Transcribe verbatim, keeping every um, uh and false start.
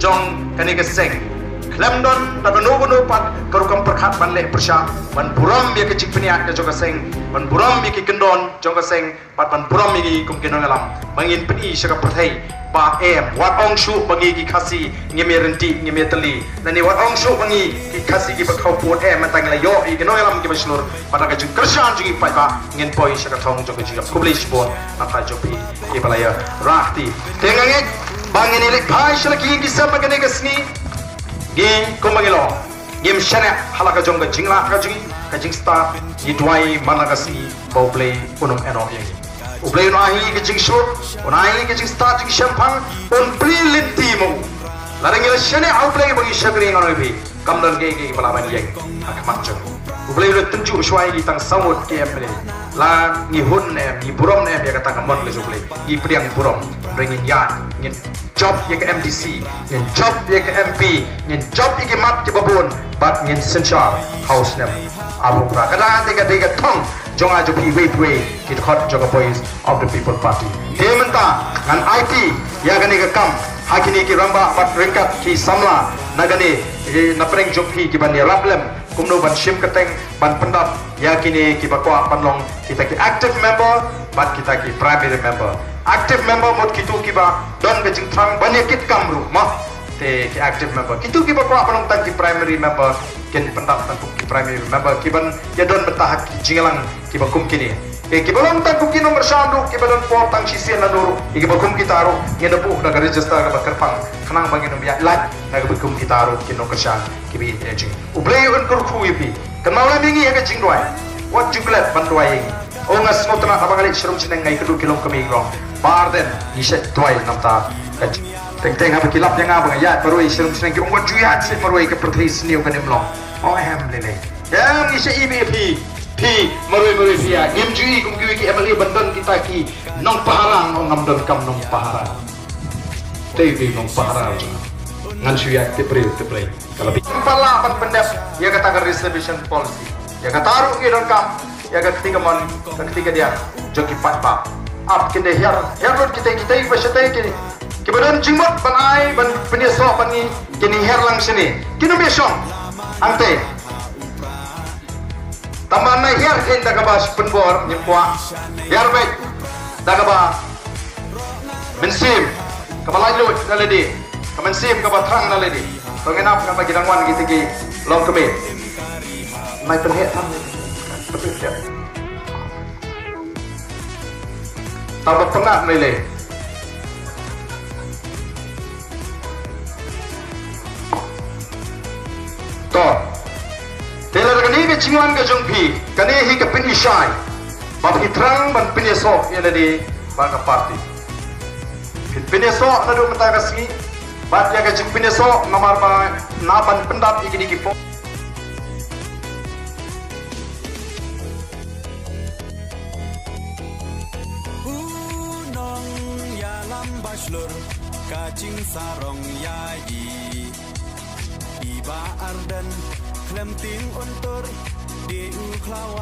jong kane ka seng. Khlem don da kano kano pat ka rukom pyrkhat ban leh pyrshah ban burom ïa ka jingpynïaid ka jong ka seng, ban burom ïa ki kyndon jong ka seng, bad ban burom ïa ngi kum ki nongïalam ba ngin pyni sha ka pyrthei ba em, wat ong shuh ba ngi ki Khasi ngim ïa ryntih, ngim ïa tylli, lane wat ong shuh ba ngi ki Khasi kiba khawpud, em, mynta ngi la ïoh ïa ki nongïalam kiba shlur bad da ka jingkyrshan jong ngi paidbah ngin poi sha ka thong jong ka jingïap. Khublei shibun na ka jong phi kiba la ïa rah kti. Te nga ngeit ba ngin ïa leit phai sha la ki ïing ki sem ha kane ka sngi. Ngi kumba ngi long, ngim shaniah ha la ka jong ka jinglah ka jong ngi, ka jingstad, ngi duwai man la ka sngi ba U Blei un ym ïehnoh ïa ngi. U Blei un ai ïa ngi ka jingshlur, un ai ïa ngi ka jingstad jingshemphang, un plie lynti ma u. Lada ngi la shaniah ha U Blei ba ngi shakri, nga ong ïa phi, kam don kiei kiei ba lah ban ïeng ha khmat jong u. U Blei u la tynjuh shuwa ïa ngi tang saw ngut ki M L A. La ngi hun ne em, ngi burom ne em ïa kata ka mon ka jong U Blei, ngi pdiang burom. Hynrei ngin ïaid, ngin jop ïa ka M D C, ngin jop ïa ka M P, ngin jop ïa ki mat kiba bun, bad ngin synshar ha u snem arphew phra. Kata te ka dei ka thong jong nga jong phi iwei pa iwei ki dkhot jong ka Voice of the People Party. Te mynta ngan aiti ïa kane ka kam ha kine ki rangbah bad ryngkat ki samla na kane, eh, na pdeng jong phi kiban ïarap lem kumno ban shim kyrteng ban pyndap ïa kine kiba kwah ban long kita ki active member bad kita ki primary member. Active member mut kito kiba don ka jingthrang ban ïa kit kam ruh mo. Te ki active member, kito kiba kwah ban long tang ki primary member, kin pyndap tang kum ki primary member kiban ïa don bynta ha ki jingïalang kiba kum kine. Te kiba long tang kum ki nongkyrshan ruh, kiba don por tang shisien lano ruh, ïa kiba kum kita ruh ngin da buh da ka register kaba kyrpang khnang ba ngin ym ïaid lait na kiba kum kita ruh ki nongkyrshan kiba ïeit ïa jong ngi. U Blei un kyrkhu ïa phi. Kynmaw lem ïa ngi ha ka jingduwai. Wat ju klet ban duwai ïa ngi. O, nga sngewtynnat haba nga leit sha rum sha neng, nga ïakynduh ki longkmie, ki ong, Bah Ardent, ngi shait duwai namar ka jing, teng teng haba ki lap ïa nga ba nga ïaid marwei sha rum sha neng, ki ong, wat ju ïaid seh marwei, ka pyrthei sniew kan ym long. O em lei lei. Em, ngi shait ïa phi, phi marwei marwei phi ïaid. Ngim ju i kum kiwei ki M L A ban don kita ki nongpahara, nga ong ngam donkam nongpahara. Te dei nongpahara jong nga. Ngan shu ïaid tip briew tip Blei. Ka la bit. Ngim pat lah ban pyndep ïa kata ka reservation policy. Ïa kata ruh ngi donkam ïa ka kti kamon, ka kti kadiang jong ki paidbah. Ap kin da hiar, hiar lut kita, kita ba shatei ki, kiba don jingmut ban ai, ban pynïasoh bad ngi, kin hiar lang shane. Kin ym ïashong. Hangtei. Tangba nai hiar kein da kaba shu pynbor, ngim kwah. Hiar beit da kaba mynsiem kaba laitluid na lade, ka mynsiem kaba thrang na lade. To ngin ap kaba ki dang wan kita ki longkmie. Nai pynheh tang. Tangba pyngngad nai lei. To. Te lada kane ka jingwan ka jong phi, kane hi ka pyni shai ba phi thrang ban pynïasoh ïa lade bad ka party. Phin pynïasoh naduh mynta ka sngi bad ïa ka jingpynïasoh namar ba na ban pyndap ïa kine ki po- U nongïalam ba shlur, ka jingsarong ïa i. I Bah Ardent, khlem tieng un tur, dei u khlaw